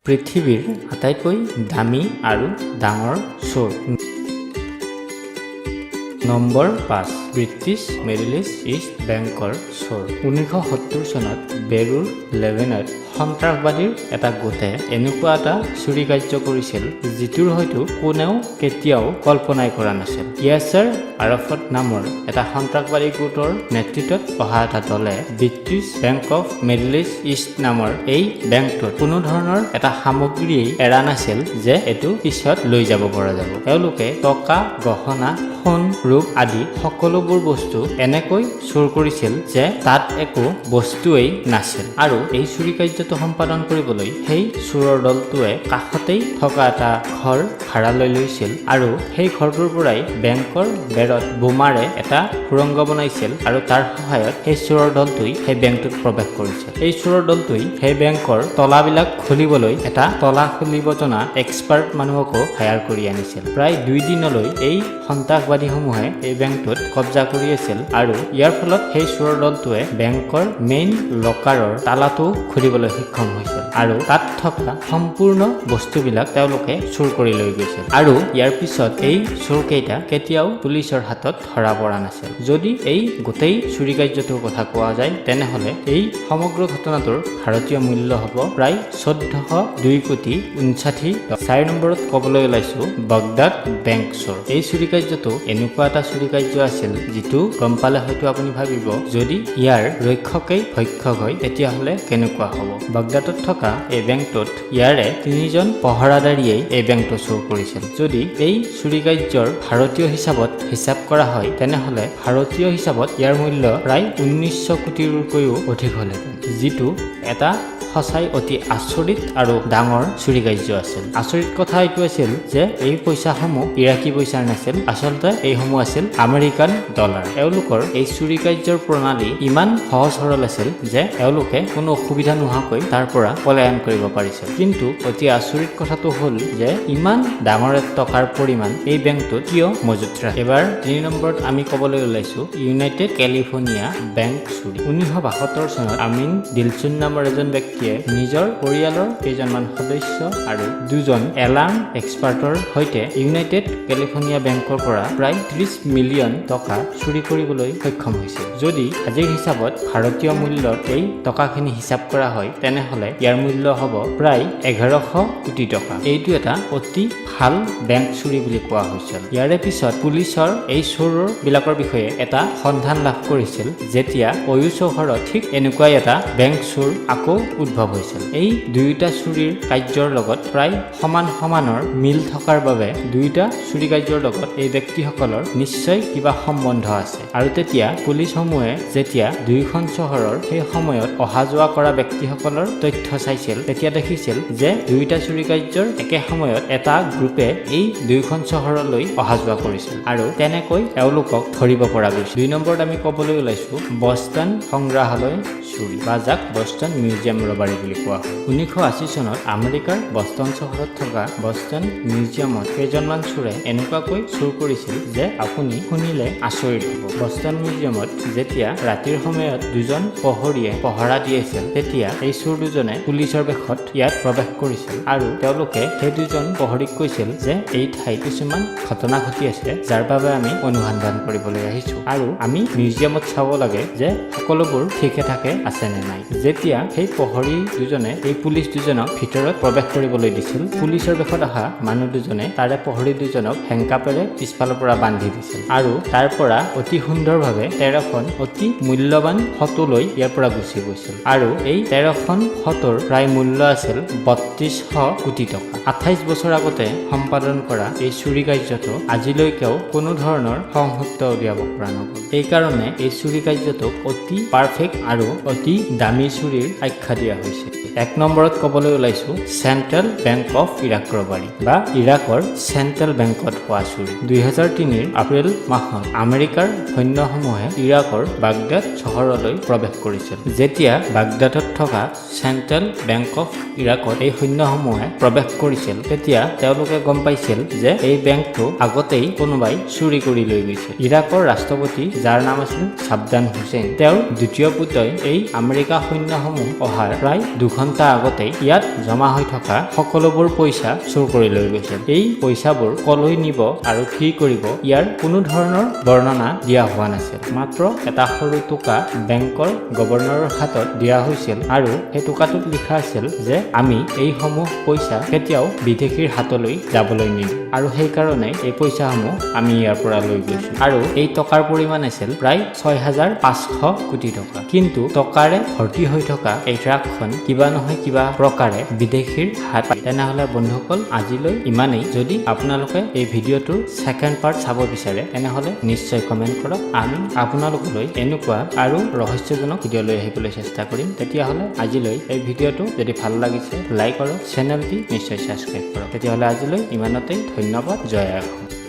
পৃথিৱীৰ আটাইতকৈ দামী আৰু ডাঙৰ চোৰ। নম্বৰ 5, ব্ৰিটিছ মিডল ইষ্ট বেংকৰ চোৰ। 1970 চনত বেৰুৰ লেবাননত সন্ত্ৰাসবাদীৰ এটা গোটে এনেকুৱা এটা চুৰি কাৰ্য কৰিছিল, যিটোৰ হয়তো কোনেও কেতিয়াও কল্পনাই কৰা নাছিল। য়াছাৰ আৰাফত নামৰ এটা সন্ত্ৰাসবাদী গোটৰ নেতৃত্বত অহা এটা দলে British bank of middle east নামৰ এই বেংকটোত কোনো ধৰণৰ এটা সামগ্ৰীয়েই এৰা নাছিল যে এইটো পিছত লৈ যাব পৰা যাব। তেওঁলোকে টকা, গহনা, সোণ, ৰূপ আদি সকলোবোৰ বস্তু এনেকৈ চুৰ কৰিছিল যে তাত একো বস্তুৱেই নাছিল। আৰু এই চুৰি কাৰ্যটো সম্পাদন কৰিবলৈ সেই চোৰৰ দলটোৱে কাষতেই থকা এটা ঘৰ ভাড়ালৈ লৈছিল আৰু সেই ঘৰটোৰ পৰাই বেংকৰ বেৰত বোমাৰে এটা সুৰংগ বনাইছিল আৰু তাৰ সহায়ত সেই চোৰৰ দলটোৱে সেই বেংকটোত প্ৰৱেশ কৰিছিল। এই চোৰৰ দলটোৱে সেই বেংকৰ তলাবিলাক খুলিবলৈ এটা তলা খুলিব জনা এক্সপাৰ্ট মানুহকো হায়াৰ কৰি আনিছিল। প্ৰায় 2 দিনলৈ এই সন্ত্ৰাসবাদীসমূহে এই বেংকটোত কব্জা কৰি আছিল আৰু ইয়াৰ ফলত সেই চোৰৰ দলটোৱে বেংকৰ মেইন লকাৰৰ তালাটো খুলিবলৈ সক্ষম হৈছিল আৰু তাত থকা সম্পূৰ্ণ বস্তুবিলাক তেওঁলোকে চুৰ কৰি লৈ গৈছিল। আৰু ইয়াৰ পিছত এই চোৰকেইটা কেতিয়াও পুলিচৰ হাতত ধৰা পৰা নাছিল। যদি এই গোটেই চুৰি কাৰ্যটোৰ কথা কোৱা যায়, তেনেহ'লে এই সমগ্ৰ ঘটনাটোৰ ভাৰতীয় মূল্য হ'ব প্ৰায় 1402 কোটি 59। 4 নম্বৰত ক'বলৈ ওলাইছোঁ বাগদাদ বেংক চোৰ। এই চুৰি কাৰ্যটো এনেকুৱা এটা চুৰি কাৰ্য আছিল, যিটো গম পালে হয়তো আপুনি ভাবিব, যদি ইয়াৰ ৰক্ষকেই ভক্ষক হয়, তেতিয়াহ'লে কেনেকুৱা হ'ব? বাগদাদত থকা এই বেংকটোত ইয়াৰে তিনিজন পহৰাদাৰীয়েই এই বেংকটো চুৰ কৰিছিল। যদি এই চুৰি কাৰ্যৰ ভাৰতীয় হিচাপত হিচাপ কৰা হয়, তেনেহ'লে ভাৰতীয় হিচাপত ইয়াৰ মূল্য প্ৰায় 1900 কোটিতকৈও অধিক হ'লহেঁতেন, যিটো এটা সঁচাই অতি আচৰিত আৰু ডাঙৰ চুৰি কাৰ্য আছিল। আচৰিত কথা এইটো আছিল যে এই পইচাসমূহ ইৰাকী পইচাৰ নাছিল, আচলতে এইসমূহ আছিল আমেৰিকান ডলাৰ। এওঁলোকৰ এই চুৰি কাৰ্যৰ প্ৰণালী ইমান সহজ সৰল আছিল যে এওঁলোকে কোনো অসুবিধা নোহোৱাকৈ তাৰ পৰা পলায়ন কৰিব পাৰিছিল। কিন্তু অতি আচৰিত কথাটো হ'ল যে ইমান ডাঙৰ টকাৰ পৰিমাণ এই বেংকটোত কিয় মজুত ৰাখে? এবাৰ 3 নম্বৰত আমি ক'বলৈ ওলাইছোঁ ইউনাইটেড কেলিফৰ্ণিয়া বেংক চুৰি। 1972 চনত আমিন দিলচুন নামৰ এজন ব্যক্তিয়ে নিজৰ পৰিয়ালৰ কেইজনমান সদস্য আৰু দুজন এলাৰ্ম এক্সপাৰ্টৰ সৈতে ইউনাইটেড কেলিফৰ্ণিয়া বেংকৰ পৰা প্ৰায় 30 মিলিয়ন টকা চুৰি কৰিবলৈ সক্ষম হৈছিল। যদি আজিৰ হিচাপত ভাৰতীয় মূল্যত এই টকাখিনি হিচাপ কৰা হয়, তেনেহ'লে ইয়াৰ মূল্য হ'ব প্ৰায় 1100 কোটি টকা। এইটো এটা অতি ভাল বেংক চুৰি বুলি কোৱা হৈছিল। ইয়াৰে পিছত পুলিচৰ এই চোৰবিলাকৰ বিষয়ে এটা সন্ধান লাভ কৰিছিল, যেতিয়া অয়ো চহৰত ঠিক এনেকুৱাই এটা বেংক চোৰ আকৌ উদ্ভৱ হৈছিল। এই দুয়োটা চুৰিৰ কাৰ্যৰ লগত প্ৰায় সমান সমানৰ মিল থকাৰ বাবে দুয়োটা চুৰি কাৰ্যৰ লগত এই ব্যক্তিসকলৰ নিশ্চয় কিবা সম্বন্ধ আছে। আৰু তেতিয়া পুলিচসমূহে যেতিয়া দুয়োখন চহৰৰ সেই সময়ত অহা যোৱা কৰা ব্যক্তিসকলৰ তথ্য চাইছিল, তেতিয়া দেখিছিল যে দুয়োটা চুৰি কাৰ্যৰ একে সময়ত এটা গ্ৰুপে এই দুয়োখন চহৰলৈ অহা যোৱা কৰিছিল আৰু তেনেকৈ এওঁলোকক ধৰিব পৰা গৈছিল। 2 নম্বৰত আমি ক'বলৈ ওলাইছোঁ বষ্টন সংগ্ৰহালয় চুৰি বা যাক বষ্টন মিউজিয়াম ৰবাৰী বুলি কোৱা হয়। 1980 চনত আমেৰিকাৰ বষ্টন চহৰত থকা বষ্টন মিউজিয়ামত কেইজনমান চোৰে এনেকুৱাকৈ চুৰ কৰিছিল যে আপুনি শুনিলে আচৰিত হ'ব। বষ্টন মিউজিয়ামত যেতিয়া ৰাতিৰ সময়ত দুজন প্ৰহৰীয়ে পহৰা দি আছিল, তেতিয়া এই চোৰ দুজনে পুলিচৰ বেশত ইয়াত প্ৰৱেশ কৰিছিল আৰু তেওঁলোকে সেই দুজন প্ৰহৰীক কৈছিল যে এই ঠাইত কিছুমান ঘটনা ঘটি আছে, যাৰ বাবে আমি অনুসন্ধান কৰিবলৈ আহিছোঁ আৰু আমি মিউজিয়ামত চাব লাগে যে সকলোবোৰ ঠিকে থাকে আছে নে নাই। যেতিয়া সেই প্ৰহৰী দুজনে এই পুলিচ দুজনক ভিতৰত প্ৰৱেশ কৰিবলৈ দিছিল, পুলিচৰ বেশত অহা মানুহ দুজনে তাৰে প্ৰহৰী দুজনক হেংকাপেৰে পিছফালৰ পৰা বান্ধি দিছিল আৰু তাৰ পৰা অতি সুন্দৰভাৱে 13খন অতি মূল্যৱান ফটো লৈ ইয়াৰ পৰা গুচি গৈছিল। আৰু এই 13খন ফটোৰ প্ৰায় মূল্য আছিল 3200 কোটি টকা। 28 বছৰ আগতে সম্পাদন কৰা এই চুৰি কাৰ্যটো আজিলৈকেও কোনো ধৰণৰ সংসূত্ৰ উলিয়াব পৰা নগ'ল। এইকাৰণে এই চুৰি কাৰ্যটোক অতি পাৰফেক্ট আৰু অতি দামী চুৰিৰ আখ্যা দিয়া হৈছে। 1 নম্বৰত ক'বলৈ ওলাইছোঁ central bank of Iraq robbery বা ইৰাকৰ চেণ্ট্ৰেল বেংকত হোৱা চুৰি। 2003ৰ এপ্ৰিল মাহত আমেৰিকাৰ সৈন্যসমূহে ইৰাকৰ বাগদাদ চহৰলৈ প্ৰৱেশ কৰিছিল। যেতিয়া বাগদাদত থকা চেণ্ট্ৰেল বেংক অফ ইৰাকত এই সৈন্যসমূহে প্ৰৱেশ কৰিছিল, তেতিয়া তেওঁলোকে গম পাইছিল যে এই বেংকটো আগতেই কোনোবাই চুৰি কৰি লৈ গৈছে। ইৰাকৰ ৰাষ্ট্ৰপতি, যাৰ নাম আছিল ছাদ্দাম হুছেইন, তেওঁৰ দ্বিতীয় পুত্ৰই এই আমেৰিকা সৈন্যসমূহ অহাৰ প্ৰায় 2 ঘণ্টা আগতেই ইয়াত জমা হৈ থকা সকলোবোৰ পইচা চুৰ কৰি লৈ গৈছিল। এই পইচাবোৰ কলৈ নিব আৰু কি কৰিব, ইয়াৰ কোনো ধৰণৰ বৰ্ণনা দিয়া হোৱা নাছিল। মাত্ৰ এটা সৰু টোকা বেংকৰ গভৰ্ণৰৰ হাতত দিয়া হৈছিল আৰু সেই টোকাটোত লিখা আছিল যে আমি এইসমূহ পইচা কেতিয়াও বিদেশীৰ হাতলৈ যাবলৈ নিদিওঁ আৰু সেইকাৰণে এই পইচাসমূহ আমি ইয়াৰ পৰা লৈ গৈছোঁ। আৰু এই টকাৰ পৰিমাণ আছিল প্ৰায় 6500 কোটি টকা। কিন্তু টকাৰে ভৰ্তি হৈ থকা এই ট্ৰাকখন কিবা নহয় কিবা প্ৰকাৰে বিদেশীৰ হাত। তেনেহ'লে বন্ধুসকল, আজিলৈ ইমানেই। যদি আপোনালোকে এই ভিডিঅ'টোৰ ছেকেণ্ড পাৰ্ট চাব বিচাৰে, তেনেহ'লে নিশ্চয় কমেণ্ট কৰক। আমি আপোনালোকলৈ এনেকুৱা আৰু ৰহস্যজনক ভিডিঅ' লৈ আহিবলৈ চেষ্টা কৰিম। তেতিয়াহ'লে আজিলৈ এই ভিডিঅ'টো যদি ভাল লাগিছে, লাইক কৰক, চেনেলটি নিশ্চয় ছাবস্ক্ৰাইব কৰক। তেতিয়াহ'লে আজিলৈ ইমানতেই। ধন্যবাদ। জয় আই অসম।